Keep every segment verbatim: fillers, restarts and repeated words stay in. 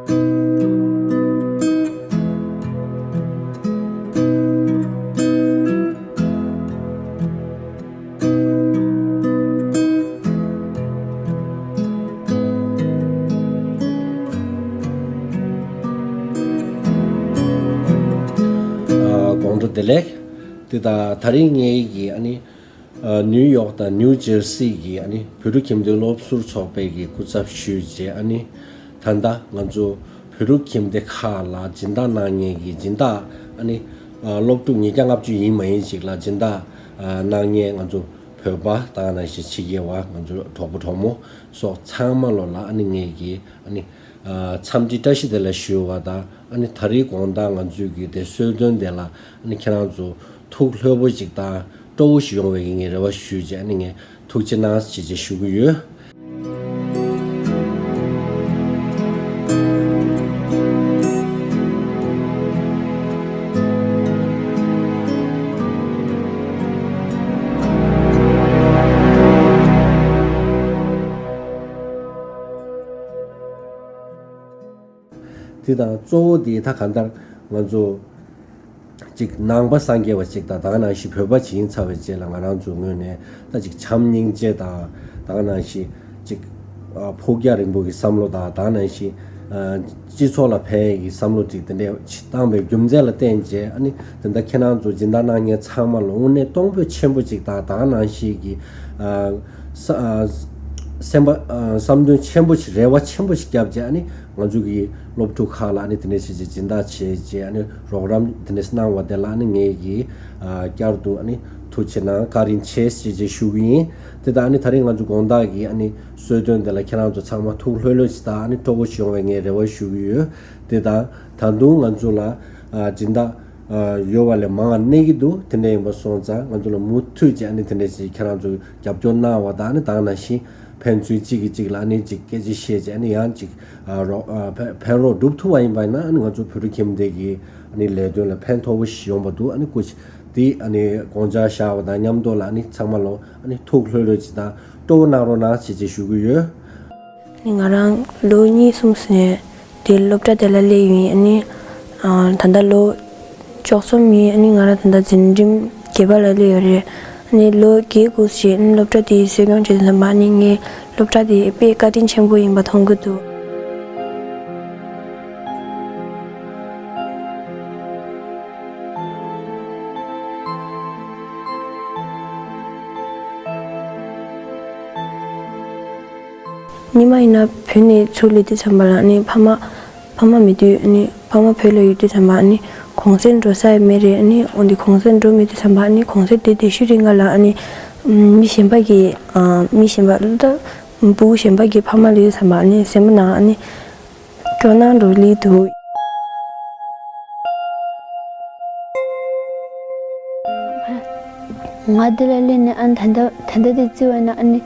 དགོང་དྲོ་བདེ་ལེགས། དེ་དང་དེ་རིང་ངའི་གི་ཨ་ནི་ཨ་ནིའུ་ཡོག་དང་ནིའུ་ཇར་སི་གི་ཨ་ནི་བོད་ཕྲུག་ཁྱིམ་སྡེའི་སློབ་ཟུར་ཚོགས་པའི་གི་སྐུ་ཚབ་ཞུས་རྗེས། ཨ་ནི་ད་ལྟ་ང་ཚོ་བོད་ཕྲུག་ཁྱིམ་སྡེ་ཁག་ལ་སྦྱིན་བདག་གནང་མཁན་གྱི་སྦྱིན་བདག་ཨ་ནི་ཨ་སློབ་ཕྲུག་ཉིས་བརྒྱ་ལྔ་བཅུ་ཡིན་མ་ཡིན་ཅིག་ལ་སྦྱིན་བདག་ཨ་གནང་མཁན་ང་ཚོ་བོད་པ་དང་ནང་བཞིན་ཕྱི་རྒྱལ་བ་ང་ཚོ་གྲོགས་པོ་གྲོགས་མོ་སོགས་ཚང་མ་ལོ་ལ་ཨ་ནི་ངས་ཀྱི་ཨ་ནི་ཨ་འཚམས་འདྲི་བཀྲ་ཤིས་བདེ་ལེགས་ཞུ་བ་དང་། ཨ་ནི་ད་རེས་དགོང་དག་ང་ཚོས་ཀྱི་དེ་གསོལ་སྟོན་དེ་ལ་ཨ་ནི་ཁྱེད་རང་ཚོ་ཐུགས་ལྷོད་པོ་ཅིག་དང་སྤྲོ་བོ་ཞིག་ཡོང་བའི་ངས་རེ་བ་ཞུས་རྗེས། ཨ་ནི་ངས་ཐུགས་རྗེ་གནང་ཞེས་ཞུ་གི་ཡོད། དེ་དང་གཙོ་བོ་དེ་ད་གང་ལྟར་ང་ཚོ་ཅིག་ནང་པ་སངས་རྒྱས་པ་ཅིག་དང་། ད་ག་ནང་བཞིན་བོད་པ་ཅིག་ཡིན་ཚར་བའི་རྗེས་ལ་ང་རང་ཚོའི་ངོས་ནས་ད་ཅིག་བྱམས་སྙིང་རྗེ་དང་། ད་ག་ནང་བཞིན་ཅིག་ཨ་ཕུགས་རྒྱང་རིང་པོ་གི་བསམ་བློ་དང་། ད་ག་ནང་བཞིན་ཨ་སྤྱི་ཚོགས་ལ་ཕན་ཡས་ཀྱི་བསམ་བློ་ཅིག་དེ་འདྲ་བཏང་བའི་རྒྱུ་མཚན་ལ་བརྟེན་བྱས། ཨ་ནི་དེ་འདྲ་ཁྱེད་རང་ཚོ་སྦྱིན་བདག་གནང་མཁན་ཚང་མ་ལ་དངོས་གནས་གཏོང་ཕོད་ཆེན་པོ་ཅིག་དང་། ད་ག་ནང་བཞིན་གྱི་ཨ་ས་ཨ་སེམས་པ་ཨ་བསམ་དོན་ཆེན་པོ་ཞིག་རེ་བ་ཆེན་པོ་ཞིག་བརྒྱབ་བྱས། ཨ་ནི་ང་ཚོ་གི་སློབ་ཕྲུག་ཁག་ལ་ཨ་ནི་དེ་འདྲ་བྱས་བྱས་སྦྱིན་བདག་བྱས་བྱས། ཨ་ནི་རོགས་རམ་དེ་འདྲ་གནང་བ་དེ་ལ་ཨ་ནི་ངས་ཀྱིས་ཨ་བསྐྱར་དུ་ཨ་ནི་ཐུགས་རྗེ་གནང་བཀའ་དྲིན་ཆེ་ཞེས་བྱས་ཞུ་གི་ཡིན། དེ་དང་ཨ་ནི་ད་རེས་ང་ཚོ་དགོང་དག་གི་ཨ་ནི་གསོལ་སྟོན་དེ་ལ་ཁྱེད་རང་ཚོ་ཚང་མ་ཐུགས་ལྷོད་ལྷོད་ཅིག་དང་། ཨ་ནི་སྤྲོ་པོ་ཞིག་ཡོང་བའི་ངས་རེ་བ་ཞུ་གི་ཡོད། དེ་དང་ད་དུང་ང་ཚོ་ལ་ཨ་སྦྱིན་བདག་ཨ་ཡོད་པ་ལས་མང་བ་གནས་ཀྱི་འདུག་དེ་འདྲ་ཡིན་པ་སོང་ཙང་ང་ཚོ་ལ་མུ་མཐུད་ཀྱིས་ཨ་ནི་དེ་འདྲ་ཞིག་ཁྱེད་རང་ཚོ་རྒྱབ་སྐྱོར་གནང་བ་དང་། ཨ་ནི་ད་ག་ནང་བཞིན་ཕན་ཚུན་གཅིག་གིས་གཅིག་ལ་ཨ་ནི་ཅིག་སྐད་ཆ་བཤད་བྱས། ཨ་ནི་ཡང་ཅིག་ཨ་རོགས་ཨ་ཕན་ཕན་རོགས་སྒྲུབ་ཐུབ་པ་ཡིན་པ་ཡིན་ན། ཨ་ནི་ང་ཚོ་བོད་ཕྲུག་ཁྱིམ་སྡེ་གི་ཨ་ནི་ལས་དོན་ལ་ཕན་ཐོགས་པོ་ཞིག་ཡོང་པ་འདུག་ཨ་ནི་སྐུ་མཁྱེན་དེ་ཨ་ནི་དགོངས་འཆར་བཞག་པ་དང་མཉམ་དུ་ལ། ཨ་ནི་ཚང་མ་ལོ་ཨ་ནི་ཐུགས་ལྷོད་ལྷོད་ཅིག་དང་སྤྲོ་བོ་གནང་རོགས་གནང་ཞེས་བྱས་ཞུ་གི་ཡོད། ང་རང་ལོ་གཉིས་གསུམ་ནས་དེ་སློབ་གྲྭ་དེ་ལ་སླེབས་ཡིན། ཨ་ནི་ཨ་ད་ལྟ་ལོ་བཅུ་གསུམ་ཡིན། ཨ་ནི་ང་རང་ད་ལྟ་འཛིན་རིམ་བརྒྱད་པ་ལ་སླེབས་ཡོད་རེད། ཨ་ནི་ལོ་བརྒྱད་དགུ་ཞིག་ཨ་ནི་སློབ་གྲྭ་དེ་གསོ་སྐྱོང་བྱེད་དུས་ཙམ་པ། ཨ་ནི་ངས་སློབ་གྲྭ་དེ་དཔེ་བཀའ་དྲིན་ཆེན་པོ་ཡིན་པ་མཐོང་གི་འདུག་ཉི་མ་ཡིན་ན་བོད་ནས་ཚུར་སླེབས་དུས་ཙམ་པ་ལ་ནི་ཕ་མ་ཕ་མ་མེད་དུས་ནི་ཕ་མ་བོད་ལ་ཡོད་དུས་ཙམ་པ་ནི་གུང་སེང་འགྲོ་ས་ཡང་མེད་རེད། ནི་འོན་ཏེ་གུང་སེང་འགྲོ་མེད་དུས་ཙམ་པ་ནི་གུང་སེང་དེ་དེ་ཤུ་རིང་ག་ལ་ནི་མི་གཞན་པ་གིས་མི་གཞན་པ་ལ་ད་བུ་གཞན་པ་གི་ཕ་མ་ལ་ཡོད་ཙམ་པ་ནི་སེམས་པ་ནང་ནི། སྐྱོ་སྣང་འགྲོ་ལི་འདུག་ང་འདི་ལ་སླེབས་ནས་ཨ་ནི་ད་ལྟ་ད་ལྟ་དེ་བརྩི་བ་ན་ཨ་ནི་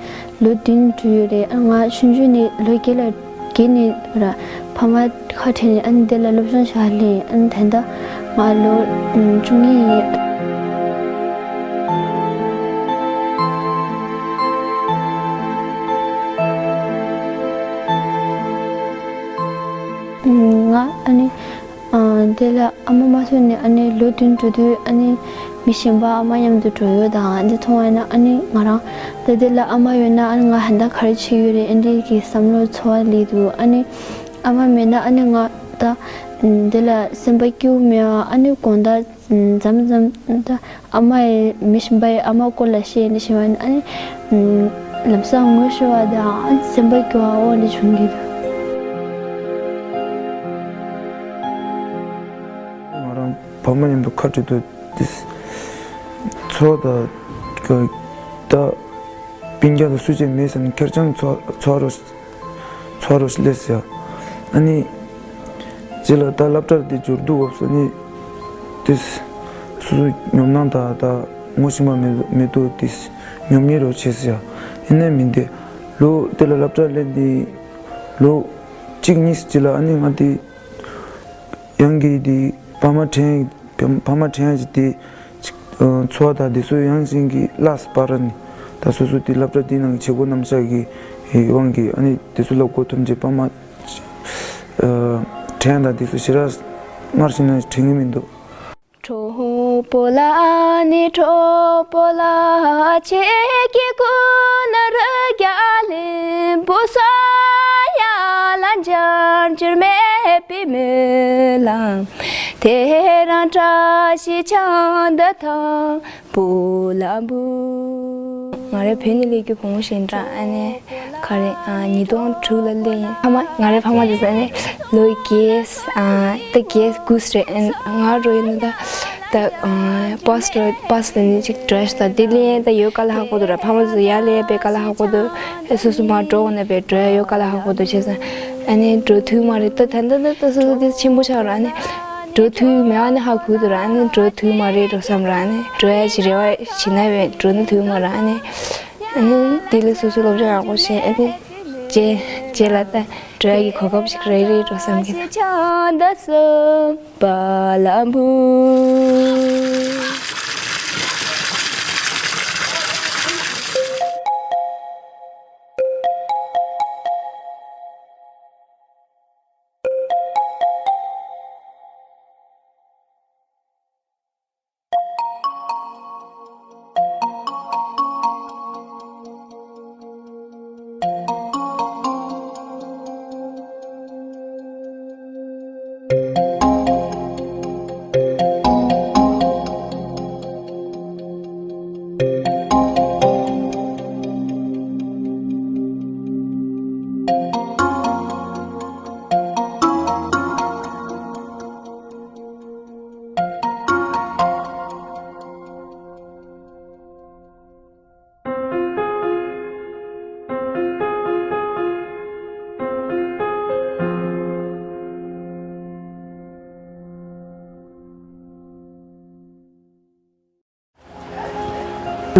ལོ་བདུན་འགྲོ་ཡོད་རེད། ཨ་ང་ཆུང་ཆུང་ནས་ལོ་བརྒྱད་ལ་བརྒྱད་ནས་ར་ཕ་མ་ཁ་བྲལ་ནས་ཨ་ནི་འདི་ལ་སློབ་སྦྱོང་བྱ་སླེབས། ཨ་ནི་ད་ལྟ་ང་ལོ་བཅུ་གཉིས་ཡིན། ང་ཨ་ནི་ཨ་དེ་ལ་ཨ་མ་མ་ཐུག་ནས་ཨ་ནི་ལོ་བདུན་འགྲོ་དུས་ཨ་ནི་མི་གཞན་པ་ཨ་མ་མཉམ་དུ་འགྲོ་ཡོད་དང་འདི་མཐོང་བ་ན་ཨ་ནི་ང་རང་ད་དེ་ལ་ཨ་མ་ཡོད་ན་ཨ་ནི་ང་ཧན་ད་ག་རེ་བྱེད་ཡོད་རེད། ཨ་འདི་གི་བསམ་བློ་ཚོར་བ་སླེབས་འདུག་ཨ་ནི་ཨ་མ་མེད་ན་ཨ་ནི་ང་ད་དེ་ལ་སེམས་པ་སྐྱིད་པོ་མེད་པ། ཨ་ནི་དགོང་དག་མཚམས་མཚམས་ད་ཨ་མ་ཡི་མི་གཞན་པ་ཡི་ཨ་མ་སྐོར་ལ་བཤད་འདི་བྱེད་པ་ན་ཨ་ནི་ལམ་སང་ངུ་ཤོར་བ་དང་ཨ་ནི་སེམས་པ་སྐྱོ་བ་འོ་འདི་བྱུང་གི་འདུག་ང་རང་བུ་མོ་མཉམ་དུ་ཁ་བྲལ་དུས་དེ་ཚོ་ད་ད་སྤུན་ཀྱག་དང་སུ་གཅིག་མེད་ཟེར་ནས་ཁེར་རྐྱང་འཚོ་འཚོ་རོགས་འཚོ་རོགས་ལས་ཟེར། ཨ་ནི་རྗེས་ལ་ད་སློབ་གྲྭར་དེ་འབྱོར་དུས་སྐབས་སུ་ནི་དེ་སོ་སོའི་ཉོབ་སྣང་དང་ད་ངོ་ཤེས་པ་མེད་མེད་དུས་དེ་ཉོབ་ཉེས་རོགས་བྱས་ཟེར། ཡིན་ནའི་མིན་ཏེ་ལོ་དེ་ལ་སློབ་གྲྭར་སླེབས་དེ་ལོ་གཅིག་གཉིས་རྗེས་ལ་ཨ་ནི་ང་དེ་ཡང་གི་དེ་ཕ་མ་དྲན་ཕ་མ་དྲན་ཡ་ཅིག་དེ་ཅིག་ཨ་འཚོ་བ་དང་དེ་ཚོ་ཡང་ཅིག་གི་བརླགས་སོང་པ་ར་ནི། ད་སོ་སོ་དེ་སློབ་གྲྭ་དེའི་ནང་གི་བྱེད་སྒོ་རྣམ་གཞག་གི་དབང་གིས་ཨ་ནི་དེ་ཚོ་ལ་མགོ་འཐོམས་བྱས་ཕ་མ་ཨ་ དྲན་དང་དེ་ཚོ་ཞེ་དྲག་སྔར་བཞིན་ནས་དྲན་གྱི་མི་འདུག་གྲོགས་པོ་ལ་ནི་གྲོགས་པོ་ལ་ཁྱེད་ཀྱི་སྐུ་ན་རུ་རྒྱ་ལན་བུ་ས་ཡ་ལ་འབྱར་འགྱུར་མེད་པའི་མི་ལ་དེ་རང་བཀྲ་ཤིས་ཆང་འདི་དང་བུ་ལ་བུ། ང་རའི་བོད་ནས་སླེབས་རྒྱུ་བུ་མོ་ཞིག་འདྲ་ཨ་ནི་ག་རེ་ཨ་ཉིས་སྟོང་དྲུག་ལ་སླེབས་ཡིན། ཕ་མ་ང་རའི་ཕ་མ་དེ་ཚོ་ཨ་ནི་ལོ་བརྒྱད་ཨ་ད་བརྒྱད་དགུ་རེད། ཨ་ནི་ང་རུ་ཡིན་ན་ད་ད་ཨ་བྷ་སི་རུ་བྷ་སི་ལ་ནི་ཅིག་འགྲོ་ཡ་ཞིག་ད་དེ་སླེབས་ཡིན། ད་ཡོད་ག་ལ་ཧ་གོ་འདུག་ར། ཕ་མ་དེ་ཚོ་ཡར་སླེབས་པའི་ག་ལ་ཧ་གོ་འདུག་ཨ་སོ་སོ་མར་འགྲོ་དགོས་ན་པའི་འགྲོ་ཡ་ཡོད་ག་ལ་ཧ་གོ་འདུག་བྱས་ཙང་ཨ་ནི་འགྲོ་ཐུབ་མ་རེད། ད་ད་ད་ད་ད་སོ་སོ་དེ་ཆེན་པོ་ཆགས་ར། ཨ་ནི་འགྲོ་ཐུབ་མེད་པ་ནི་ཧ་གོ་འདུག་ར། ཨ་ནི་འགྲོ་ཐུབ་མ་རེད་འགྲོ་བསམ་ར། ཨ་ནི་འགྲོ་ཡ་ཞིག་རེ་བ་བྱེད་ན་བས་འགྲོ་ནི་ཐུབ་མ་ར། ཨ་ནི་ཨ་ནི་དེ་ལ་སོ་སོ་སློབ་སྦྱོང་ཡག་པོ་བྱས། ཨ་ནི་རྗེས་རྗེས་ལ་ད་འགྲོ་ཡ་གི་གོ་སྐབས་ཤིག་རག་རེད་འགྲོ་བསམ་གི་ད།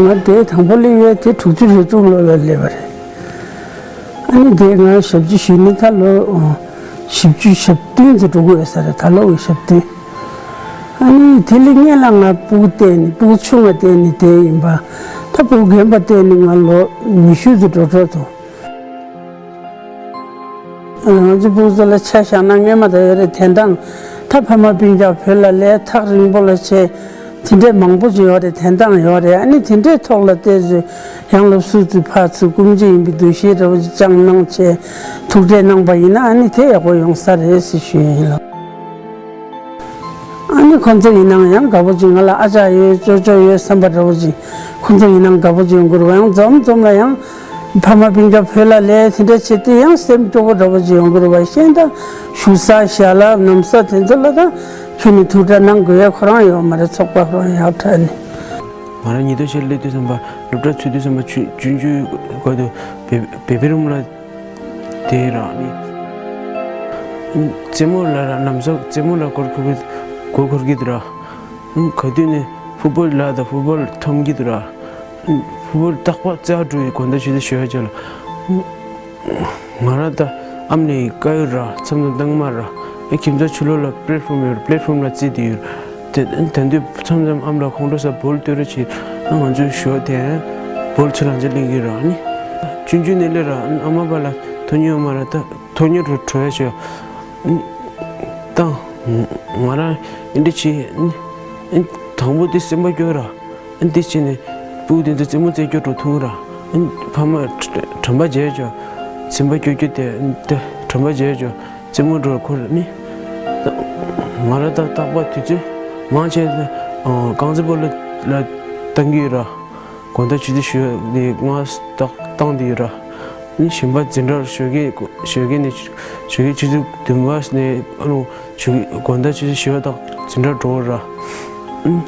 ང་དེ་དང་པོ་སླེབས་ཡས་དེ་དྲུག་ཅུ་རེ་དྲུག་ལོ་ལ་སླེབས་པ་རེད། ཨ་ནི་དེ་ང་ཞབས་ཕྱི་ཞུས་ནས་ད་ལོ་བཞི་བཅུ་ཞེ་བདུན་ཙམ་འགྲོ་གི་ཡོད་ས་རེད། ད་ལོ་ཞེ་བདུན། ཨ་ནི་དེ་ལས་སྔོན་ལ་ང་སྤུ་གུ་བལྟས་ནས་སྤུ་གུ་ཆུང་བ་བལྟས་ནས་བསྡད་ཡིན་པ། ད་སྤུ་གུ་རྒན་པ་བལྟས་ནས་ང་ལོ་ཉི་ཤུ་ཙམ་འགྲོ་འགྲོ་འདུག་ང་ཚོ་སྤུ་གུ་ཚོ་ལ་ཆ་བཞག་ན་སྔོན་མ་དང་ཡོད་རེད། དེ་འདང་ད་ཕ་མ་སྤུན་ཀྱག་བོད་ལ་སླེབས་ཐག་རིང་པོ་ལ་ཆས་དེ་འདྲས་མང་པོ་ཅིག་ཡོད་རེད། དེ་འདང་ཡོད་རེད། ཨ་ནི་དེ་འདྲས་ཐོག་ལ་བལྟས་ཚོད་ཡང་སློབ་ཟུར་ཚོས་ཕར་ཚུར་སྐུ་མཆེད་ཡིན་པའི་འདུ་ཤེས་འདྲ་བོ་ཅིག་བཅངས་གནང་བྱས་ཐུགས་ཁྲལ་གནང་པ་ཡིན་ན་ཨ་ནི་དེ་ཡག་པོ་ཡོང་ས་རེད་ཟེར་ཞུ་ཡ་ཡིན་ལགས། ཨ་ནི་ཁོང་ཚོ་ཡིན་ནའང་ཡང་དགའ་པོ་ཅིག་ང་ལ་ཨ་ཅག་ཡོད་ཅོ་ཅོ་ཡོད་བསམ་པ་འདྲ་བོ་ཅིག་ཁོང་ཚོ་ཡིན་ནའང་དགའ་པོ་ཅིག་ཡོང་གི་རེད་པ། ཡང་འཛོམས་འཛོམས་ལ་ཡང་ཕ་མ་སྤུན་ཀྱག་བོད་ལ་སླེབས་དེ་འདྲ་བྱེད་དུས་ཡང་སེམས་སྐྱོ་པོ་འདྲ་བོ་ཅིག་ཡོང་གི་རེད་པ། གཞན་དག་བཞུགས་ས་ཞལ་ལག་ནམ་ས་དེ་ཚོ་ལ་ད་ཁྱོན་ནས་ཐུགས་ཁྲལ་གནང་དགོས་ཡ་ཁོ་རང་ཡོད་མ་རེད། ཚོགས་པ་ཁོ་རང་ཡག་དྲགས་ནས། ང་རང་ཉིས་སྟོང་བཞི་ལ་སླེབས་དུས་ཙམ་པ་སློབ་གྲྭ་ཚུད་དུས་ཙམ་པ་ཆུང་ཆུང་ཆུང་ཆུང་སྒང་དུ་བེ་བེ་བི་རུམ་ལ་དེ་ར་ནི། རྩེད་མོ་ལ་ར་ནམ་ཟག་རྩེད་མོ་ལ་སྐོར་ཁུར་གི་མགོ་འཁོར་གི་འདུག་ར། ག་དུས་ནས་ཕུཊ་བོལ་ལ་དང་ཕུཊ་བོལ་འཐོམ་གི་འདུག་ར། ཕུཊ་བོལ་རྟག་པར་རྩེ་བ་འགྲོ་ཡི་དགོང་དག་ཆུ་ཚོད་བཞི་པ་ཅིག་ལ། ང་ར་ད་ཨ་མ་ལགས་ཀྱི་དཀའ་ཡོད་ར་མཚམས་མཚམས་བཏང་མ་ར། ཨེ་ཁྱིམ་ཚང་ཕྱི་ལོགས་ལ་པི་ལེ་ཊི་ཕོམ་ཡོད་ར། པི་ལེ་ཊི་ཕོམ་ལ་རྩེ་དེ་ཡོད་ར། དེ་དེ་དུས་མཚམས་མཚམས་ཨ་མ་ལགས་ཁོང་ཁྲོ་ཟ་བོལ་གཏོད་རོགས་བྱེད། ཨ་ང་ཚོའི་ཞོ་དེ་བོལ་ཚུར་རང་ཅག་ལེན་གྱི་ར་ནི། ཆུང་ཆུང་ནས་སླེབས་ར་ཨ་མ་པ་ལ་ཐོ་ཉོ་མ་ར་ད་ཐོ་ཉོ་རུ་བྲོ་ཡ་ཞོ། ད་ང་ར་ཨེ་འདྲ་བྱེད། དང་པོ་དེ་སེམས་པ་སྐྱོ་ར། ཨེ་འདི་བྱེད་ནས་སྤུ་གུ་དེ་ཚོ་རྩེད་མོ་རྩེ་སྐྱོ་འགྲོ་ཐུང་ར། ཨེ་ཕ་མ་དྲན་པ་བརྗེད་ཅོ། སེམས་པ་སྐྱོ་སྐྱོ་དེ་དེ་དྲན་པ་བརྗེད་ཅོ། རྩེད་མོ་འགྲོ་ཁོ་ནི། ང་ར་ད་རྟག་པར་དུས་ཚོད་མང་ཆེ་རྐང་རྩེད་སྤོ་ལོ་ལ་བཏང་གི་ཡོད་ར། དགོང་དག་ཆུ་ཚོད་བཞི་ནས་ང་རྟག་བཏང་བསྡད་ཡོད་ར། ནི་གཞན་པ་འཛིན་གྲྭར་ཞོགས་ཀས་ཞོགས་ཀས་ནས་ཞོགས་ཀས་ཆུ་ཚོད་བདུན་པ་ནས་ཨ་ནུ་ཆུ་དགོང་དག་ཆུ་ཚོད་བཞི་པ་དག་འཛིན་གྲྭར་འགྲོ་བ་ར། ཨུམ།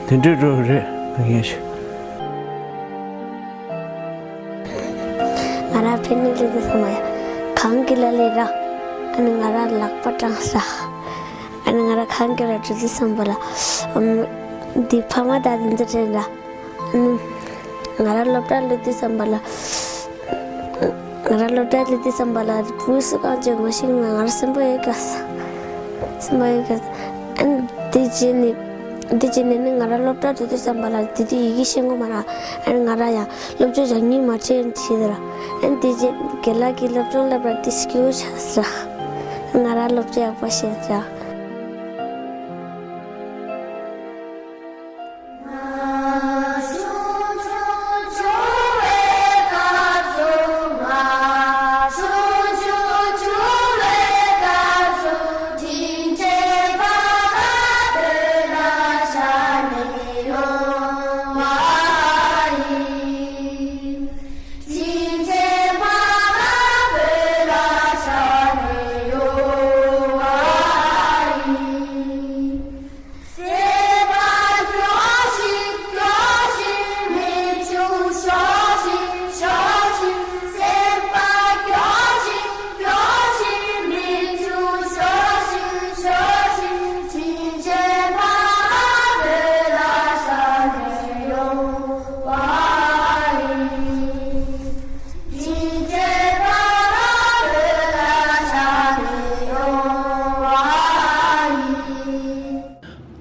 དེ་འདྲའི་འགྲོ་རེད་ད་ངས་ཤི། ང་རང་ཕན་ནི་ལས་དེ་སོང་བ་ཡ། གང་གི་ལ་ལས་ར། ཨ་ནི་ང་རང་ལག་པ་སྐྲངས་ར། ཨ་ནི་ང་རང་གང་གི་ལ་འགྲོ་དུས་སོང་བ་ལ། ཨུམ། འདི་ཕ་མ་དང་འདི་འདྲ་དྲན་ར། ཨ་ནི་ང་རང་སློབ་གྲྭར་སླེབས་དུས་ཙམ་པ་ལ། ང་རང་སློབ་གྲྭར་སླེབས་དུས་ཙམ་པ་ལ་བུ་སུ་གང་ཅིག་ངོ་ཤེས་ན་ང་རང་སེམས་པ་ཡོད་ག་ས། སེམས་པ་ཡོད་ག་ས། ཨ་ནི་དེ་རྗེས་ནས་དེ་རྗེས་ནས་ནི་ང་རང་སློབ་གྲྭར་སླེབས་དུས་ཙམ་པ་ལ་དེ་དུས་ཡི་གེ་ཤེས་ངོ་མ་ར། ཨ་ནི་ང་རང་ཡང་སློབ་སྦྱོང་སྦྱང་སྙིང་མ་བྲལ་བྱས་ཏེ་ར། ཨ་ནི་དེ་རྗེས་རྒན་ལགས་ཀྱིས་སློབ་སྦྱོང་སླེབས་ར་དེ་སྐྱིད་པོ་ཆགས་ས་ར། ང་རང་སློབ་སྦྱོང་ཡག་པོ་བྱས་བྱ།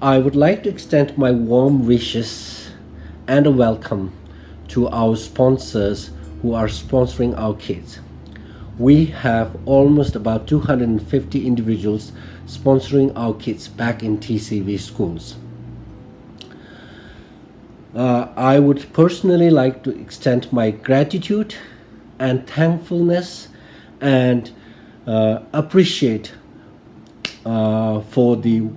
I would like to extend my warm wishes and a welcome to our sponsors who are sponsoring our kids. We have almost about two hundred fifty individuals sponsoring our kids back in T C V schools. Uh, I would personally like to extend my gratitude and thankfulness and uh, appreciate uh, for the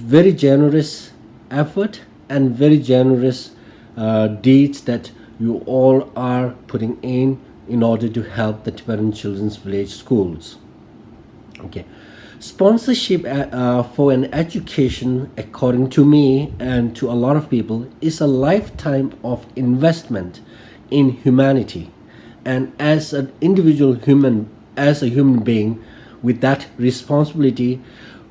very generous effort and very generous uh, deeds that you all are putting in in order to help the Tibetan Children's Village schools. Okay. Sponsorship uh, uh, for an education, according to me and to a lot of people, is a lifetime of investment in humanity. And as an individual human, as a human being with that responsibility,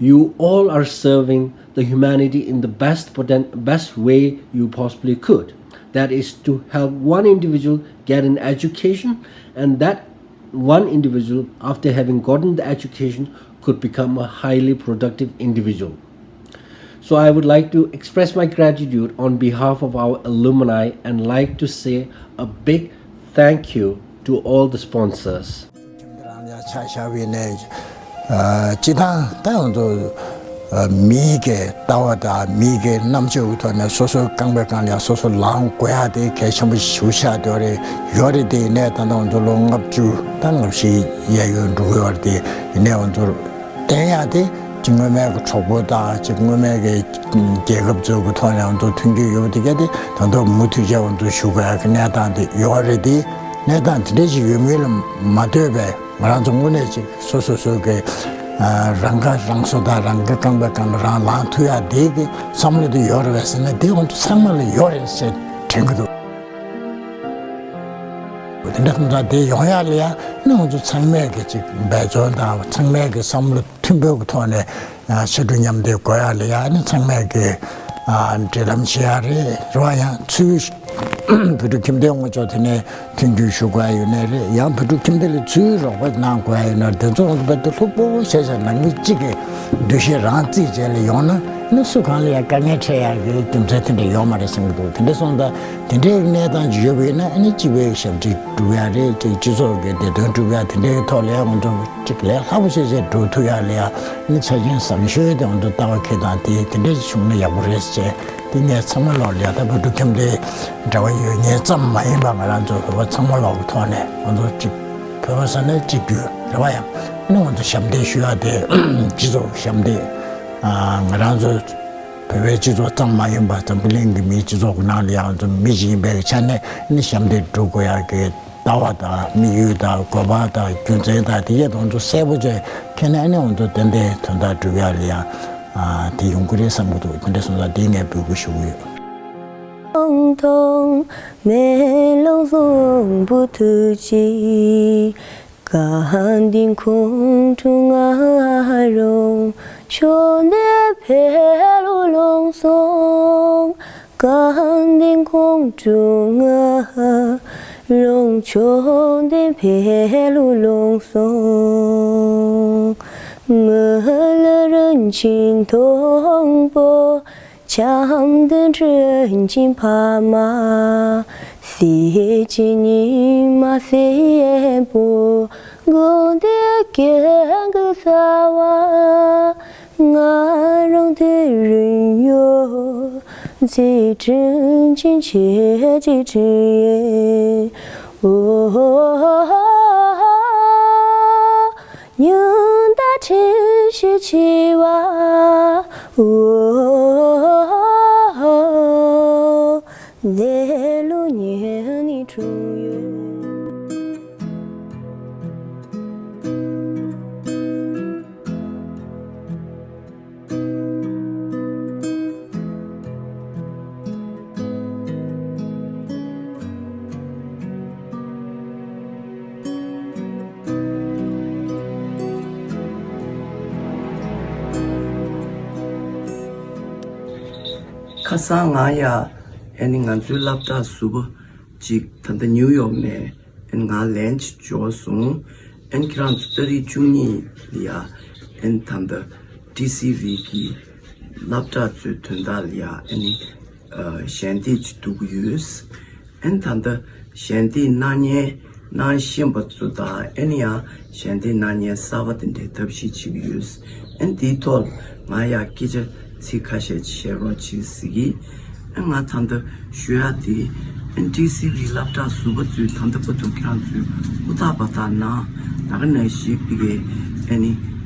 you all are serving the humanity in the best poten- best way you possibly could. That is to help one individual get an education, and that one individual, after having gotten the education, could become a highly productive individual. So I would like to express my gratitude on behalf of our alumni and like to say a big thank you to all the sponsors. ཁྱིམ་དེ་རང་ལ་ཡང་ཆ་བཞག་པ་ཡིན་ནའི། ཨ། སྤྱིར་བཏང་ད་ང་ཚོ་ཨ། མིའི་གི་ལྟ་བ་དང་མིའི་གི་རྣམ་དཔྱོད་ཀྱི་ཐོག་ནས་སོ་སོའི་རྐང་པའི་སྒང་ལ་ཡང་སོ་སོ་ལངས་དགོས་ཡ་དེ་གལ་ཆེན་པོ་ཞིག་ཆགས་བསྡད་ཡོད་རེད། ཡོད་རེད་དེ། ཡིན་ནའི་ད་ལྟ་ང་ཚོ་ལོ་ལྔ་བཅུ་དང་ལྔ་བཞི་གཡས་གཡོན་འགྲོ་གི་ཡོད་རེད་དེ། ཡིན་ནའི་ང་ཚོར་བརྟེན་ཡ་དེ་ཅིག་སྔོན་མའི་གི་གྲོགས་པོ་དང་ཅིག་སྔོན་མའི་གི་རྒྱལ་ཁབ་ཚོའི་གི་ཐོག་ནས་ང་ཚོ་མཐུན་འགྱུར་ཡོད་པ་དེ་ག་དེ་ད་དུང་མུ་མཐུད་བྱས་ང་ཚོ་ཞུ་དགོས་ཡ་གི་གནས་སྟངས་དེ་ཡོད་རེད་དེ། གནས་སྟངས་དེ་འདྲ་ཞིག་ཡོད་མིན་ལ་མ་ལྟོས་པའི་ང་རང་ཚོ་དངོས་གནས་ཅིག་སོ་སོ་སོ་གི་ཨ། རང་ཁ་རང་གསོ་དང་རང་གི་རྐང་པའི་སྒང་ལ་རང་ལངས་ཐུབ་ཡ་དེ་གི་བསམ་བློ་དེ་ཡོད་རེད་པས་ཟེར་ན་དེ་ང་ཚོ་ཚང་མ་ལ་ཡོད་རེད་ཟེར་དྲན་གི་འདུག་དེ་འདྲ་ཁོང་ཚོ་དེ་ཡོང་ཡ་ལ་ཡ་ནི་ང་ཚོ་ཚང་མས་གི་ཅིག་འབད་བརྩོན་དང་ཚང་མས་གི་བསམ་བློ་མཐུན་པོའི་གི་ཐོག་ནས་ཕྱར་གྲུ་མཉམ་འདེགས་དགོས་ཡ་ལ་ཡ་ནི་ཚང་མས་གི་འབྲེལ་ལམ་བྱེད་ཡ་རེད། རེད་བ། ཡང་ཚུར་བོད་ཕྲུག་ཁྱིམ་སྡེ་དངོས་ཕྱོགས་དེ་ནས་མཐུན་འགྱུར་ཞུ་དགོས་ཡ་ཡོད་ནའི་རེད། ཡང་བོད་ཕྲུག་ཁྱིམ་སྡེ་ལ་ཚུར་རོགས་པ་གནང་དགོས་ཡ་ཡོད་ན་དེ་ཚོ་ང་ཚོ་རྦད་དེ་ལྷུག་པོ་བྱས་བྱས་ནང་མི་གཅིག་གི་འདུ་ཤེས་རང་རྩིས་བྱས་ལ་ཡོང་ན་ནི་སུ་གང་ལ་ཡང་དཀའ་ངལ་འཕྲད་ཡག་གི་རྒྱུ་མཚན་དེ་འདྲ་ཡོད་མ་རེད་བསམ་གྱི་འདུག་དེ་འདྲ་སོང་ཙང་དེ་འདྲའི་གནས་སྟངས་ཅིག་ཡོད་པ་ཡིན་ན་ཨ་ནི་སྤྱི་པའི་ཞབས་ཕྱི་སྒྲུབ་ཡ་རེད། ཅིག་སྤྱི་ཚོགས་ཀྱི་བདེ་དོན་སྒྲུབ་ཡ་དེ་འདྲའི་ཐོག་ལ་ཡང་ང་ཚོ་ཅིག་ལས་སླ་པོ་བྱས་བྱས་འགྲོ་ཐུབ་ཡ་ལ་ཡ་ཨ་ནི་ཆ་རྐྱེན་བཟང་ཤོས་དེ་ང་ཚོ་ལྟ་བ་འཁྱེར་སྟངས་དེ་དེ་འདྲ་ཅིག་བྱུང་ན་ཡག་པོ་རེད་ཅེས་དེ་ངས་ཚང་མ་ལོག་ལ་ཡ་ད་བོད་ཕྲུག་ཁྱིམ་སྡེའི་འབྲེལ་བ་ཡོད་མཁན་ཙམ་མ་ཡིན་པ་ང་རང་ཚོ་བོད་པ་ཚང་མ་ལོག་གི་ཐོག་ནས་ང་ཚོ་ཅིག་བོད་པ་ཟེར་ན་གཅིག་གྱུར་རེད་བ། ཡང་ཨ་ནི་ང་ཚོ་ཞབས་འདེགས་ཞུ་ཡ་དེ་སྤྱི་ཚོགས་ཞབས་འདེགས་ང་རང་ཚོ། བོད་པའི་སྤྱི་ཚོགས་ཙམ་མ་ཡིན་པར་འཛམ་བུ་གླིང་གི་མིའི་སྤྱི་ཚོགས་ཀྱི་ནང་ལ་ཡང་ང་ཚོ་མི་ཞིག་ཡིན་པའི་ཆ་ནས་ནི་ཞབས་འདེགས་སྒྲུབ་དགོས་ཡག་གི་ལྟ་བ་དང་དམིགས་ཡུལ་དང་དགོས་པ་དང་རྒྱུ་མཚན་དང་དེ་གས་ང་ཚོ་གསལ་པོ་བྱས་ཁྱེར་ནས་ནི་ང་ཚོ་ཏན་ཏན་དོན་དག་སྒྲུབ་ཡག་ལ་ཡང་དེ་ཡོང་གི་རེད་བསམ་གྱི་འདུག་དེ་འདྲ་སོང་ཙང་དེ་ངས་འབོད་སྐུལ་ཞུ་གི་ཡོད། ཐོང་ཐོང་མེ་ལོང་བཟང་པོ་ཐུགས་རྗེ། ག་འདི་ཁོང་ཁྲོ་ང་རོང་ཆོ་འདི་འཕེལ་ལོ་ལོང་སོང་། ག་འདི་ཁོང་ཁྲོ་ང་རོང་ཆོ་འདི་འཕེལ་ལོ་ལོང་སོང་། ང་ལ་རིན་ཆེན་མཐོན་པོ། བྱམས་ལྡན་དྲིན་ཅན་ཕ་མ། གཟི་བརྗིད་ཉི་མ་སྲིན་པོ། དགོངས་འདི་སྐྱེ་གི་ས་བ། ང་རང་དེ་རིང་ཡོད། ཚེ་དྲིན་ཅན་ཆེ་ཅི་དྲིན་ཡེ། ཨོ། ཉུང་མཐའ་དྲིན་ཤེས་ཆེ་བ། ཨོ། ལེ་ལོ་ཉེ་ནི་འཁྲུངས་ཡོད། ཁ་སང་ང་ཡ་ཨ་ནི་ང་ཚོའི་སློབ་གྲྭ་ཟུར་པ་གཅིག་ད་ལྟ་ནིའུ་ཡོག་ནས་ཨ་ནི་ང་ལན་ཅིག་འབྱོར་སོང་། ཨ་ནི་ཁྱེད་རང་ཚོ་ཏ་རིག་བཅུ་གཉིས་ལ་ཡ་ཨ་ནི་ད་ལྟ་ཊི་སི་ཝི་གི་སློབ་གྲྭ་ཚོའི་དོན་དག་ལ་ཡ་ཨ་ནི་ཨ་ཞལ་འདེབས་ཅིག་བསྡུ་གི་ཡོད། ཨ་ནི་ད་ལྟ་ཞལ་འདེབས་གནང་མཁན་གནང་བཞིན་པ་ཚོ་དང་ཨ་ནི་ཡང་ཞལ་འདེབས་གནང་མཁན་གསར་པ་དེ་འདྲའི་ཐབས་ཤེས་བྱེད་ཀྱི་ཡོད། ཨ་ནི་འདིའི་ཐོག་ང་ཡང་སྐད་ཆ་ཚིག་ཁ་ཤས་ཅིག་བཤད་རོགས་བྱེད་ཟེར་གི། ཨ་ང་ད་ལྟ་ཞུ་ཡག་དེ་ཨ་ནི་ཊི་སི་ཝི་སློབ་གྲྭ་ཟུར་པ་ཚོས་ད་ལྟ་བར་དུ་ཁྱེད་རང་ཚོས་ཧུར་ཐག་འབད་ཐག་གནང་། ད་ག་ནང་བཞིན་ཕ་གི་ཨ་ནི་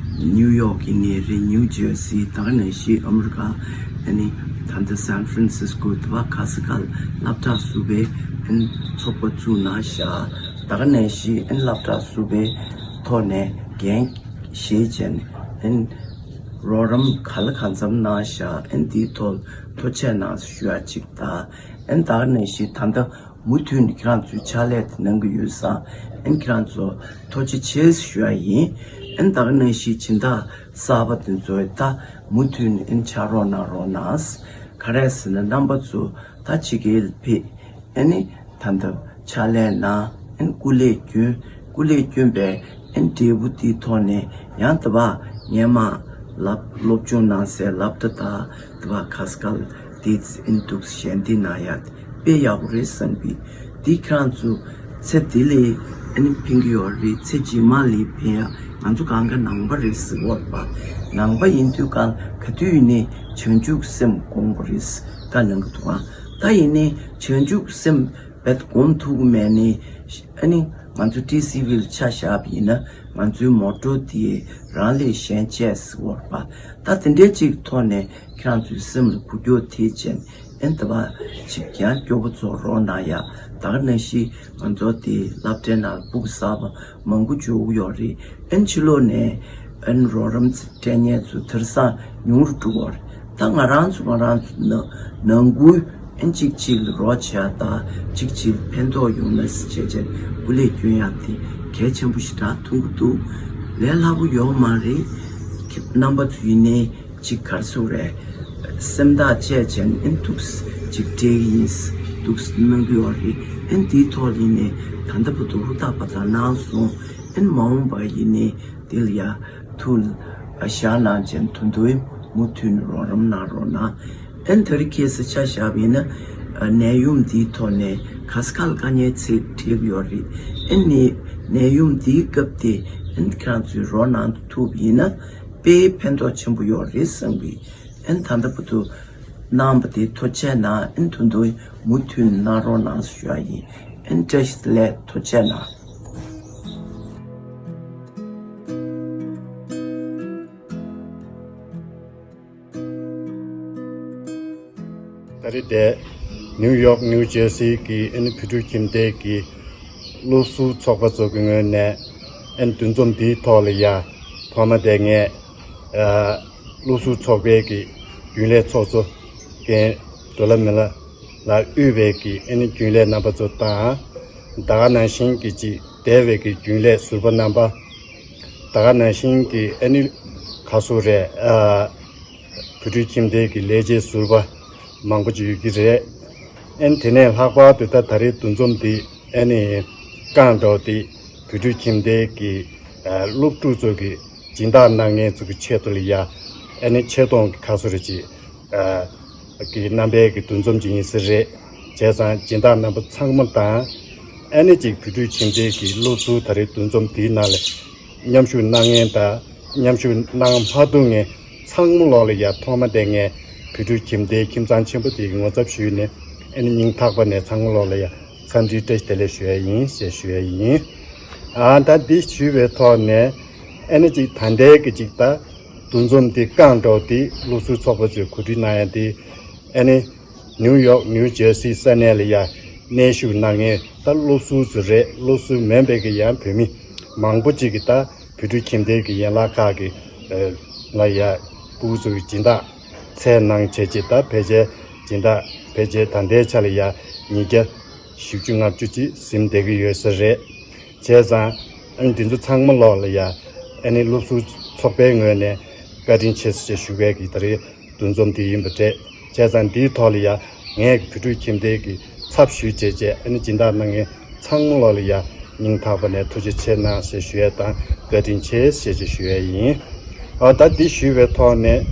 ནིའུ་ཡོག་ཡིན་ནའི་རེད། ནིའུ་ཇར་སི། ད་ག་ནང་བཞིན་ཨ་མི་རི་ཀ་ཨ་ནི་ད་ལྟ་སན་ཧྥ་རན་སིས་ཀོ་དེ་བ་ག་ས་ག་སློབ་གྲྭ་ཟུར་པའི་ཨ་ནི་ཚོགས་པ་བཙུགས་གནང་ཤག་ད་ག་ནང་བཞིན་ཨ་ནི་སློབ་གྲྭ་ཟུར་པའི་ཐོག་ནས་འགན་བཞེས་བྱས་ནས་ཨ་ནི་རོགས་རམ་ག་ལ་གང་འཚམ་གནང་ཤག་ཨ་ནི་དེའི་ཐོག་ཐུགས་རྗེ་གནང་ཞུ་ཡག་གཅིག་དང་། ཨ་ནི་ད་ག་ནང་བཞིན་ད་ལྟ་མུ་མཐུད་ནས་ཁྱེད་རང་ཚོའི་ཕྱག་ལས་དེ་གནང་གི་ཡོད་ཙང་། ཨ་ནི་ཁྱེད་རང་ཚོ་ཐུགས་རྗེ་ཆེ་ཞུ་ཡག་ཡིན། ཨ་ནི་ད་ག་ནང་བཞིན་སྦྱིན་བདག་གསར་པ་དེ་ཚོས་ད་མུ་མཐུད་ནས་ཨ་ནི་ཕྱག་རོགས་གནང་རོགས་གནང་། ག་རེ་ཟེར་ན་རྣམ་པ་ཚོ་ད་ཕྱི་རྒྱལ་ཕེབས། ཨ་ནི་ད་ལྟ་ཕྱག་ལས་གནང་། ཨ་ནི་སྐུ་ལས་བསྐྱོན། སྐུ་ལས་བསྐྱོན་པའི་ཨ་ནི་འབྲས་བུ་དེའི་ཐོག་ནས་ཡང་དེ་བ་སྔོན་མ་སློབ་སློབ་སྦྱོང་གནང་སའི་སློབ་གྲྭ་དང་དེ་བ་ག་ས་ག་ལ་དེ་ཨ་ནི་འདུག་ཞལ་འདེབས་གནང་ཡག་དཔེ་ཡག་པོ་རེད་བསམ་གི། འདི་ཁྱེད་རང་ཚོ་ཚེ་འདི་ལ་ཨ་ནི་ཕན་གི་ཡོད་རེད། ཚེ་རྗེས་མ་ལ་ཕན་ཡག་ང་ཚོ་གང་ག་ནང་པ་རེད་ཟེར་བ་རེད་པ། ནང་པ་ཡིན་དུས་གང་ག་དུས་ཡིན་ནའི་བྱང་ཆུབ་སེམས་དགོངས་པ་རེད་བཀའ་གནང་གི་འདུག་ག་ད་ཡིན་ནའི་བྱང་ཆུབ་སེམས་རྦད་དེ་སྒོམ་ཐུབ་ཀྱི་མེད་ནའི། ཨ་ནི་ང་ཚོ་ཊི་སི་ཝི་ལ་ཆ་བཞག་པ་ཡིན་ན་ང་ཚོའི་མོ་ཊོ་དེ་རང་ལས་གཞན་གཅེས་ཟེར་བ་རེད་པ། ད་དེ་འདྲའི་ཅིག་ཐོག་ནས་ཁྱེད་རང་ཚོའི་སེམས་ལ་འགུལ་སྐྱོད་ཐེབས་བྱས་ཨ་ནི་དེ་བ་ཅིག་ཡང་སྐྱོ་པོ་ཚོར་རོགས་གནང་ཡ། ད་ག་ནང་བཞིན་ང་ཚོ་དེ་སློབ་གྲྭའི་ནང་ཕྲུ་གུ་གསར་པ་མང་པོ་འབྱོར་གྱི་ཡོད་རེད། ཨ་ནི་ཕྱི་ལོགས་ནས་ཨ་ནི་རོགས་རམ་སྤྲད་མཁན་ཚོ་དེང་སང་ཉུང་རུ་འགྲོ་གི་ཡོད་རེད། ད་ང་རང་ཚོ་ང་རང་ཚོ་ནང་ནང་ཁུལ་ཨ་ནི་གཅིག་གཅིག་ལ་རོགས་བྱེད་ཡག་དང་གཅིག་གཅིག་ལ་ཕན་ཐོགས་ཡོང་ན་ཟེར་བྱས་བྱས་སྐུ་ལས་སྐྱོན་ཡག་དེ་གལ་ཆེན་པོ་ཞེ་དྲག་མཐོང་གི་འདུག་ལས་སླ་པོ་ཡོད་མ་རེད། རྣམ་པ་ཚོ་ཡིན་ནའི་གཅིག་ག་རེ་ཟེར་དགོས་རེད། སེམས་ཐག་བཅད་བྱས་ནས་ཨ་ནི་འདུག་སེ་གཅིག་སྤྲད་ཀྱི་ཡིན། འདུག་སེ་གནང་གི་ཡོད་རེད། ཨ་ནི་དེའི་ཐོག་ལ་ཡིན་ནའི་ད་ལྟ་བར་དུ་ཧུར་ཐག་འབད་ཐག་གནང་སོང་། ཨ་ནི་མ་འོངས་པ་ཡིན་ནའི་དེ་ལ་ཡ་ཐུགས་ལ་བཞག་གནང་བྱས་ནས་དོན་དུ་མུ་མཐུད་ནས་རོགས་རམ་གནང་རོགས་གནང་། ཨ་ནི་དེ་རིང་ཁ་སང་ཆ་བཞག་པ་ཡིན་ན་ཨ་ནད་ཡམས་འདིའི་ཐོག་ནས་ག་ས་ག་ལ་དཀའ་ངལ་ཚ་པོ་འཕྲད་ཀྱི་ཡོད་རེད། ཨ་ནི་ནད་ཡམས་འདིའི་སྐབས་དེ་ཨ་ནི་ཁྱེད་རང་ཚོས་རོགས་གནང་ཐུབ་པ་ཡིན་ན་དཔེ་ཕན་ཐོགས་ཆེན་པོ་ཡོད་རེད་བསམ་གི། ཨ་ནི་ད་ལྟ་བར་དུ་གནང་བ་དེ་ཐུགས་རྗེ་གནང་། ཨ་ནི་དོན་དུ་མུ་མཐུད་གནང་རོགས་གནང་ཞུ་ཡག་ཡིན། ཨ་ནི་བཀྲ་ཤིས་བདེ་ལེགས། ཐུགས་རྗེ་གནང་། ད་རེས་དེ་ནིའུ་ཡོག་ནིའུ་ཇར་སི་གི་ཨ་ནི་བོད་ཕྲུག་ཁྱིམ་སྡེ་གི་སློབ་ཟུར་ཚོགས་པ་ཚོ་གི་ངོས་ནས་ཨ་ནི་འདུ་འཛོམས་འདིའི་ཐོག་ལ་ཡ་ཐོག་མ་དེ་ངས་ཨ་སློབ་ཟུར་ཚོགས་པའི་གི་རྒྱུན་ལས་ཚོགས་གཙོ་རྒན་ཌོ་ལ་མི་ལ་ལགས་དབུས་པའི་གི་ཨ་ནི་རྒྱུན་ལས་རྣམ་པ་ཚོ་དང་། ད་ག་ནང་བཞིན་གི་ཅིག་འདས་པའི་གི་རྒྱུན་ལས་ཟུར་པ་རྣམ་པ། ད་ག་ནང་བཞིན་གི་ཨ་ནི་ག་ཟེར་དགོས་རེད། ཨ་བོད་ཕྲུག་ཁྱིམ་སྡེ་གི་ལས་བྱེད་ཟུར་པ་མང་པོ་ཅིག་ཡོད་ཀྱི་རེད། ཨ་ནི་དེ་ནས་ལྷག་པར་དུ་ད་ད་རེས་འདུ་འཛོམས་འདི་ཨ་ནི་རྐང་འདྲ་བོ་འདི་བོད་ཕྲུག་ཁྱིམ་སྡེ་གི་ཨ་སློབ་ཕྲུག་ཚོ་གི་སྦྱིན་བདག་གནང་མཁན་ཚོ་གི་ཆེད་དུ་ལ་ཡ་ཨ་ནི་ཆེ་མཐོང་གི་ག་ཟེར་དགོས་རེད་ཅིག་ཨ་གི་རྣམ་པའི་གི་འདུ་འཛོམས་ཅིག་ཡིན་ས་རེད། བྱས་ཙང་སྦྱིན་བདག་རྣམ་པ་ཚང་མ་དང་ ཨ་ནི་ཅིག་བོད་ཕྲུག་ཁྱིམ་སྡེ་གི་སློབ་ཟུར་ད་རེས་འདུ་འཛོམས་དེའི་ནང་ལ་མཉམ་ཞུགས་གནང་མཁན་དང་མཉམ་ཞུགས་གནང་མ་ཐུབ་མཁན་ཚང་མ་ལོག་ལ་ཡ་ཐོག་མ་དེ་ངས་བོད་ཕྲུག་ཁྱིམ་སྡེའི་ཁྱིམ་ཚང་ཆེན་པོ་དེའི་ངོ་ཚབ་ཞུས་ནས། ཨ་ནི་སྙིང་ཐག་པ་ནས་ཚང་མ་ལོག་ལ་ཡ་འཚམས་འདྲིའི་བཀྲ་ཤིས་བདེ་ལེགས་ཞུ་ཡ་ཡིན་ཞེས་ཞུ་ཡ་ཡིན། ཨ་ད་འདི་ཞུས་པའི་ཐོག་ནས། ཨ་ནི་ཅིག་ད་ལྟའི་གི་ཅིག་ད་འདུ་འཛོམས་འདི་བསྐངས་འགྲོ་དེ་སློབ་ཟུར་ཚོགས་པ་ཚོས་གོ་སྒྲིག་གནང་ཡ་དེ། ཨ་ནི་ནིའུ་ཡོག་ནིའུ་ཇར་སི་ས་གནས་ལ་ཡ་གནས་བཞུགས་གནང་མཁན་ད་སློབ་ཟུར་ཚོ་རེད། སློབ་ཟུར་མིན་པའི་གི་ཡང་བོད་མི་མང་པོ་ཅིག་གིས་ད་བོད་ཕྲུག་ཁྱིམ་སྡེ་གི་ཡན་ལག་ཁག་གི་ལ་ཡ་ཕྲུ་གུ་ཚོ་གི་སྦྱིན་བདག་འཚོལ་གནང་བྱས་ཅིག་ད་ཕལ་ཆེར་སྦྱིན་བདག་ཕལ་ཆེར་ད་ལྟའི་ཆ་ལ་ཡ་ཉིས་བརྒྱ་བཞི་བཅུ་ལྔ་བཅུ་ཅིག་ཟིན་བསྡད་ཀྱི་ཡོད་ས་རེད། བྱས་ཙང་ཨ་ནི་འདི་ཚོ་ཚང་མ་ལོག་ལ་ཡ་ཨ་ནི་སློབ་ཟུར་ཚོགས་པའི་ངོས་ནས་བཀའ་དྲིན་ཆེ་ཞེས་ཞུ་བའི་གི་ད་རེས་འདུ་འཛོམས་དེ་ཡིན་པ་རེད། བྱས་ཙང་འདིའི་ཐོག་ལ་ཡ་ངས་བོད་ཕྲུག་ཁྱིམ་སྡེ་གི་ཚབ་ཞུས་བྱས་བྱས་ཨ་ནི་སྦྱིན་བདག་གནང་མཁན་ཚང་མ་ལོག་ལ་ཡ་སྙིང་ཐག་པ་ནས་ཐུགས་རྗེ་ཆེ་གནང་ཞེས་ཞུ་ཡས་དང་བཀའ་དྲིན་ཆེ་ཞེས་ཅིག་ཞུ་ཡས་ཡིན། ཨ་ད་འདི་ཞུས་པའི་ཐོག་ནས་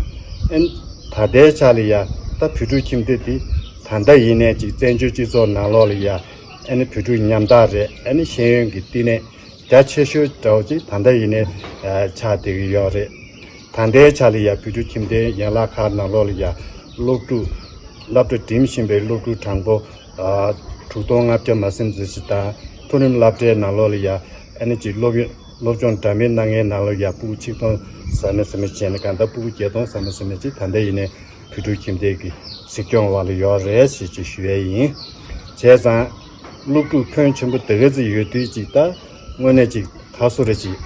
ཨ་ནི་ད་ལྟའི་ཆ་ལ་ཡ་ད་བོད་ཕྲུག་ཁྱིམ་སྡེ་འདི་ད་ལྟ་ཡིན་ནའི་ཅིག་བཙན་བྱོལ་སྤྱི་ཚོགས་ནང་ལོགས་ལ་ཡ་ཨ་ནི་བོད་ཕྲུག་ཉམ་ཐག་རེད། ཨ་ནི་ཤེས་ཡོན་གྱི་བསྟི་གནས་རྒྱ་ཆེ་ཤོས་འདྲ་བོ་ཅིག་ད་ལྟ་ཡིན་ནའི་ཆགས་བསྡད་ཀྱི་ཡོད་རེད། ད་ལྟའི་ཆ་ལ་ཡ་བོད་ཕྲུག་ཁྱིམ་སྡེའི་ཡན་ལག་ཁག་ནང་ལོགས་ལ་ཡ་སློབ་ཕྲུག་སློབ་གྲྭ་འགྲིམ་བཞིན་པའི་སློབ་ཕྲུག་གྲངས་འབོར་དྲུག་སྟོང་ལྔ་བརྒྱ་མ་ཟིན་ཙམ་ཞིག་དང་། མཐོ་རིམ་སློབ་གྲྭའི་ནང་ལོགས་ལ་ཡ་ཨ་ནི་ཅིག་སློབ་ཡོན་སློབ་སྦྱོང་འདྲ་མིན་གནང་མཁན་ནང་ལོགས་ཡ་ཕྲུ་གུ་ཆིག་སྟོང་ཟ་མ་ཟ་མ་བྱས་ནས་གང་ལྟར་ཕྲུ་གུ་བརྒྱད་སྟོང་ཟ་མ་ཟ་མ་ཅིག་ད་ལྟ་ཡིན་ནའི་བོད་ཕྲུག་ཁྱིམ་སྡེ་གི་གཟིགས་སྐྱོང་འོག་ལ་ཡོད་རེད་ཞེས་ཅིག་ཞུ་ཡས་ཡིན། བྱས་ཙང་སློབ་ཕྲུག་ཕོན་ཆེན་པོ་དེ་ག་ཚོད་ཡོད་དུས་ཅིག་ད་དངོས་གནས་ཅིག་ཁ་སོ་རེ་ཅིག་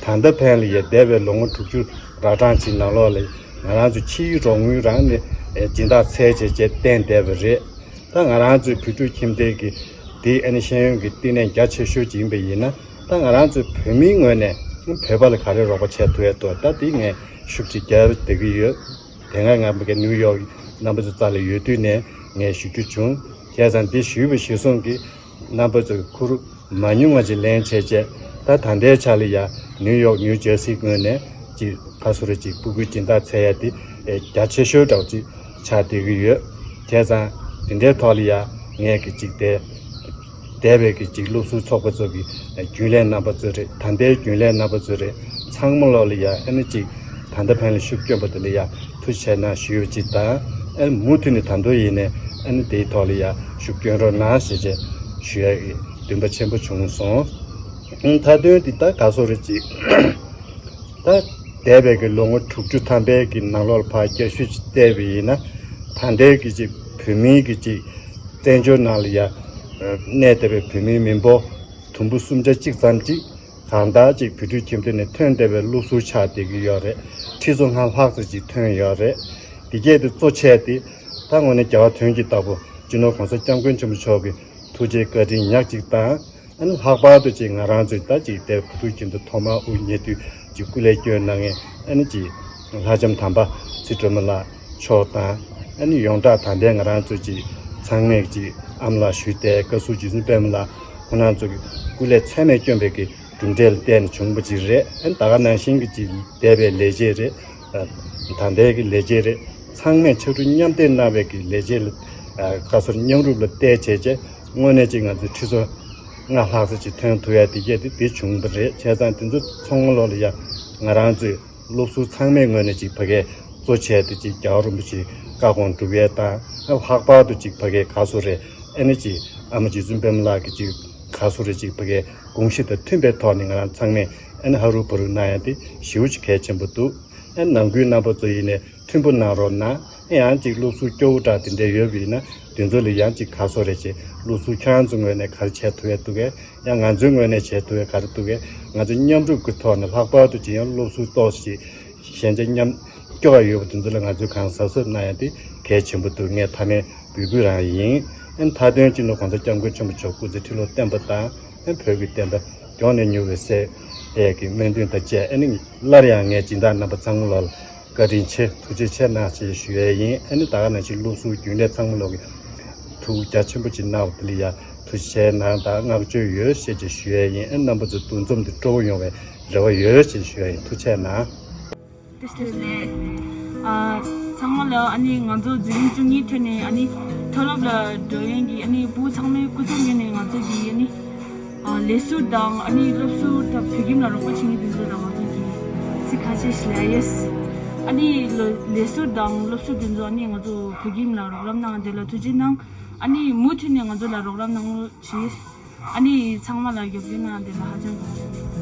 ད་ལྟ་ཕན་ལ་ཡ་འདས་པའི་ལོ་ངོ་དྲུག་ཅུ་ར་གྲངས་ཅིག་ནང་ལོགས་ལ་ང་རང་ཚོ་ཕྱིའི་རོགས་དངུལ་རང་ནས་སྦྱིན་བདག་འཚོལ་བྱས་བྱས་བསྟན་བསྡད་པ་རེད། ད་ང་རང་ཚོའི་བོད་ཕྲུག་ཁྱིམ་སྡེ་གི་དེ་ཨ་ནི་ཤེས་ཡོན་གྱི་བསྟི་གནས་རྒྱ་ཆེ་ཤོས་ཅིག་ཡིན་པ་ཡིན་ན། ད་ང་རང་ཚོའི་བོད་མིའི་ངོས་ནས་བོད་པ་ལ་ག་རེ་རོགས་པ་བྱས་ཐུབ་ཡས་འདུག་ད་དེ་ངས་ཤུགས་ཅིག་རྒྱབ་བསྡད་ཀྱི་ཡོད། དེ་སྔ་ང་མ་གི་ནིའུ་ཡོག་རྣམ་པ་ཚོ་རྩ་ལ་ཡོད་དུས་ནས་ངས་ཞུ་རྒྱུ་བྱུང་། བྱས་ཙང་འདི་ཞུས་པ་གཞིར་བཟུང་གིས་རྣམ་པ་ཚོས་ཁུར་མ་ཉུང་བ་ཅིག་ལེན་བྱས་བྱས། ད་ད་ལྟའི་ཆ་ལ་ཡ་ནིའུ་ཡོག་ནིའུ་ཇར་སིའི་ངོས་ནས་ཅིག་ཁ་སོ་རེ་ཅིག་ཕྲུ་གུའི་སྦྱིན་བདག་འཚོལ་ཡ་དེ་རྒྱ་ཆེ་ཤོས་འདྲ་བོ་ཅིག་ཆགས་བསྡད་ཀྱི་ཡོད། བྱས་ཙང་དེ་འདྲའི་ཐོག་ལ་ཡ་ངས་ཀྱི་ཅིག་དེ་འདས་པའི་གི་ཅིག་སློབ་ཟུར་ཚོགས་པ་ཚོ་གི་རྒྱུན་ལས་རྣམ་པ་ཚོ་རེད། ད་ལྟའི་རྒྱུན་ལས་རྣམ་པ་ཚོ་རེད། ཚང་མ་ལོག་ལ་ཡ་ཨ་ནི་ཅིག་ད་ལྟ་ཕན་ལ་ཤུགས་སྐྱོན་པ་དེ་ལ་ཡ་ཐུགས་རྗེ་ཆེ་གནང་ཞུ་ཡོད་ཅིག་དང་། ཨ་ནི་མུ་མཐུད་ནས་ད་དུང་ཡིན་ནའི་ཨ་ནི་དེའི་ཐོག་ལ་ཡ་ཤུགས་སྐྱོན་རོགས་གནང་ཞེས་བྱས་ཞུ་ཡ་གི་འདུན་པ་ཆེན་པོ་བྱུང་སོང་། ཨ་ནི་མཐའ་དོན་འདི་ད་ག་སོ་རེ་ཅིག་ད་འདས་པའི་གི་ལོ་ངོ་དྲུག་ཅུ་ཐམ་པའི་གི་ནང་ལོགས་ལ་ཕར་བསྐྱར་ཞིབ་ཅིག་བལྟས་པ་ཡིན་ན། ད་ལྟའི་གི་ཅིག་བོད་མིའི་གི་ཅིག་བཙན་བྱོལ་ནང་ལ་ཡ་གནས་བསྡད་པའི་བོད་མིའི་མི་འབོར་དུམ་བུ་སུམ་ཆ་གཅིག་ཙམ་ཅིག་གང་ལྟར་ཅིག་བོད་ཕྲུག་ཁྱིམ་སྡེ་ནས་ཐོན་བསྡད་པའི་སློབ་ཟུར་ཆགས་བསྡད་ཀྱི་ཡོད་རེད། ཁྲི་ཚོ་ལྔ་ལྷག་ཙམ་ཅིག་ཐོན་ཡོད་རེད། དེ་གས་དེ་གཙོ་ཆེ་དེ་ད་དངོས་གནས་རྒྱལ་བ་དོན་གྱི་བདག་པོ་སྤྱི་ནོར་གོང་ས་སྐྱབས་མགོན་ཆེན་པོ་མཆོག་གི་ཐུགས་རྗེ་བཀའ་དྲིན་ཉག་གཅིག་དང་། ཨ་ནི་ལྷག་པར་དུ་ཅིག་ང་རང་ཚོའི་ད་ཅིག་དེ་བོད་ཕྲུག་ཁྱིམ་སྡེ་ཐོག་མར་དབུ་བརྙེས་དུས་ཅིག་སྐུ་ལས་བསྐྱོན་གནང་མཁན་ཨ་ནི་ཅིག་ལྷ་ལྕམ་དམ་པ་ཚེ་སྒྲོལ་མ་ལགས་མཆོག་དང་། ཨ་ནི་ཡོངས་གྲགས་ད་ལྟའི་ང་རང་ཚོ་ཅིག་ཚང་མས་ཅིག་ཨ་མ་ལགས་ཞུས་ཏེ་བཀའ་ཟུར་རྗེ་བཙུན་པད་མ་ལགས། ཁོང་རྣམ་ཚོ་གི་སྐུ་ལས་ཚད་མེད་བསྐྱོན་པའི་གི་གྲུབ་འབྲས་ལ་བརྟེན་ནས་བྱུང་བ་ཅིག་རེད། ཨ་ནི་ད་ག་ནང་བཞིན་གྱི་ཅིག་འདས་པའི་ལས་བྱེད་རེད། ད་ལྟའི་གི་ལས་བྱེད་རེད། ཚང་མས་ཕྱར་གྲུ་མཉམ་འདེགས་གནང་བའི་གི་ལས་བྱེད་ལ་ཨ་བཀའ་ཟུར་མཉམ་རུབ་ལ་བལྟས་བྱས་བྱས་དངོས་གནས་ཅིག་ང་ཚོའི་ཁྲི་ཚོ་ལྔ་ལྷག་ཙམ་ཅིག་ཐོན་ཐུབ་ཡ་དེ་གས་དེ་དེ་བྱུང་བ་རེད། བྱས་ཙང་དེ་ཚོ་ཚང་མ་ལོག་ལ་ཡ་ང་རང་ཚོའི་སློབ་ཟུར་ཚང་མའི་ངོས་ནས་ཅིག་ཕ་གའི་གཙོ་ཆེ་དེ་ཅིག་རྒྱལ་བ་རིན་པོ་ཆེའི་བཀའ་དགོངས་སྒྲུབ་ཡས་དང་། ཨ་ལྷག་པར་དུ་ཅིག་ཕ་གའི་ག་སོ་རེ་ཨ་ནི་ཅིག་ཨ་མ་རྗེ་བཙུན་པད་མ་ལགས་ཀྱི་ཅིག་ག་སོ་རེ་ཅིག་ཕ་གའི་དགོངས་གཞི་དང་མཐུན་པའི་ཐོག་ནས་ང་རང་ཚང་མས་ཨ་ནི་ཧ་རུ་བ་རུ་གནང་ཡ་དེ་ཞེ་པོ་ཅིག་གལ་ཆེན་པོ་འདུག་ཨ་ནང་ཁུལ་རྣམ་པ་ཚོ་ཡིན་ནའི་མཐུན་པོ་གནང་རོགས་གནང་། ཨ་ཡང་ཅིག་སློབ་ཟུར་སྐྱོ་བོ་འདྲ་དེ་འདྲ་ཡོད་པ་ཡིན་ན་དེ་ཚོ་ལ་ཡང་ཅིག་ག་སོ་རེ་བྱས། སློབ་ཟུར་ཁྱེད་རང་ཚོའི་ངོས་ནས་ག་རེ་བྱས་ཐུབ་ཡ་འདུག་གས། ཡང་ང་ཚོའི་ངོས་ནས་བྱས་ཐུབ་ཡ་ག་རེ་འདུག་གས། ང་ཚོ་མཉམ་རུབ་ཀྱི་ཐོག་ནས་ལྷག་པར་དུ་ཅིག་ཡང་སློབ་ཟུར་ཏོག་ཙམ་ཞན་ཆ་མཉམ་སྐྱོ་བ་ཡོད་པ་དེ་ཚོ་ལ་ང་ཚོས་གང་གཟབ་གཟབ་གནང་ཡ་དེ་གལ་ཆེན་པོ་འདུག་ངས་མཐའ་མའི་འབོད་སྐུལ་རང་ཡིན། ཨ་ནི་མཐའ་དོན་སྤྱི་ནོར་གོང་ས་སྐྱབས་མགོན་ཆེན་པོ་མཆོག་སྐུ་ཚེ་ཁྲི་ལོ་བརྟན་པ་དང་། ཨ་ནི་བོད་ཀྱི་བསྟན་པ་མགྱོགས་ནས་མྱུར་བའི་སྲས་ཡས་ཀྱི་སྨོན་འདུན་དང་བཅས། ཨ་ནི་སླར་ཡང་ངས་སྦྱིན་བདག་རྣམ་པ་ཚང་མ་ལ་བཀའ་དྲིན་ཆེ་ཐུགས་རྗེ་ཆེ་གནང་ཞེས་ཞུ་ཡས་ཡིན། ཨ་ནི་ད་ག་ནང་བཞིན་སློབ་ཟུར་རྒྱུན་ལས་ཚང་མ་ལོག་གི་ཐུགས་རྒྱ་ཆེན་པོ་ཅིག་གནང་བ་དེ་ལ་ཡ་ཐུགས་རྗེ་ཆེ་གནང་དང་བསྔགས་བརྗོད་ཡོད་ཞེས་ཅིག་ཞུ་ཡས་ཡིན། ཨ་ནི་རྣམ་པ་ཚོ་འདུ་འཛོམས་འདི་སྤྲོ་པོ་ཡོང་བའི་རེ་བ་ཡོད་ཅེས་ཞུ་ཡ་ཡིན། ཐུགས་རྗེ་གནང་། བཀྲ་ཤིས་བདེ་ལེགས། ཨ་ཚང་མ་ལ་ཨ་ནི་ང་ཚོ་འཛིན་རིམ་བཅུ་གཉིས་ཁྲོད་ནས་ཨ་ནི་མཐོ་སློབ་ལ་འགྲོ་ཡོང་གི་ཨ་ནི་ཕྲུ་གུ་ཚང་མའི་སྐུ་ཚབ་ངོས་ནས་ང་ཚོ་གི་ཨ་ནི་ ལས་ཟུར་དང་ཨ་ནི་སློབ་ཟུར་དང་བོད་ཁྱིམ་ལ་རོགས་པ་བྱེད་མཁན་དེ་ཚོ་ལ་ང་ཚོ་གིས་ཚིག་ཁ་ཤས་ཤིག་ལབ་ཡོད། ཨ་ནི་ལོ་ལས་ཟུར་དང་སློབ་ཟུར་དེ་ཚོ་ཨ་ནི་ང་ཚོ་བོད་ཁྱིམ་ལ་རོགས་རམ་གནང་བ་དེ་ལ་ཐུགས་རྗེ་གནང་། ཨ་ནི་མུ་མཐུད་ནས་ང་ཚོ་ལ་རོགས་རམ་གནང་རོགས་གྱིས། ཨ་ནི་ཚང་མ་ལ་རྒྱབ་སྐྱོར་གནང་བ་དེ་ལ་ཧ་ཅང་དགའ་པོ་ཡོད།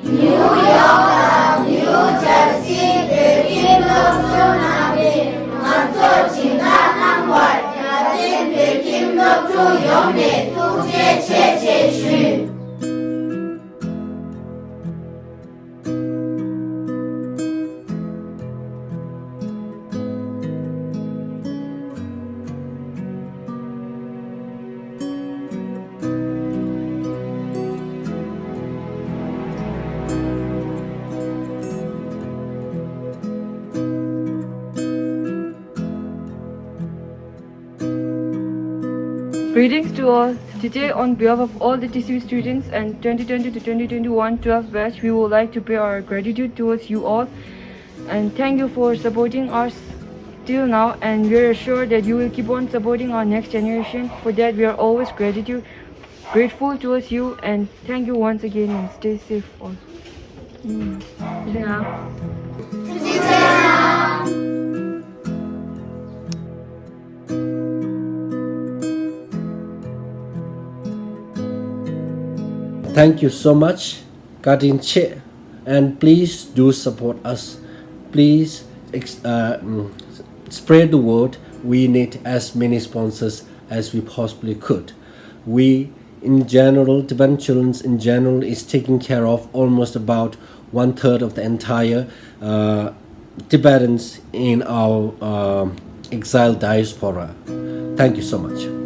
ནིའུ་ཡོག་དང་ནིའུ་ཇར་སིའི་བོད་ཁྱིམ་སློབ་ཟུར་རྣམ་པས་ང་ཚོར་སྦྱིན་བདག་གནང་བར་རྒྱལ་བསྟན་བོད་ཁྱིམ་སློབ་ཕྲུག་ཡོངས་ནས་ཐུགས་རྗེ་ཆེ་ཞེས་ཞུས། Greetings to all. Today, on behalf of all the T C B students and twenty twenty to twenty twenty-one twelfth batch, we would like to pay our gratitude towards you all and thank you for supporting us till now, and we are assured that you will keep on supporting our next generation. For that, we are always gratitude, grateful towards you, and thank you once again, and stay safe all. Mm. Yeah. Thank you so much. བཀའ་དྲིན་ཆེ། And please do support us. Please ex- uh, mm, spread the word. We need as many sponsors as we possibly could. We, in general, Tibetan children in general is taking care of almost about one third of the entire uh, Tibetans in our um exile diaspora. Thank you so much.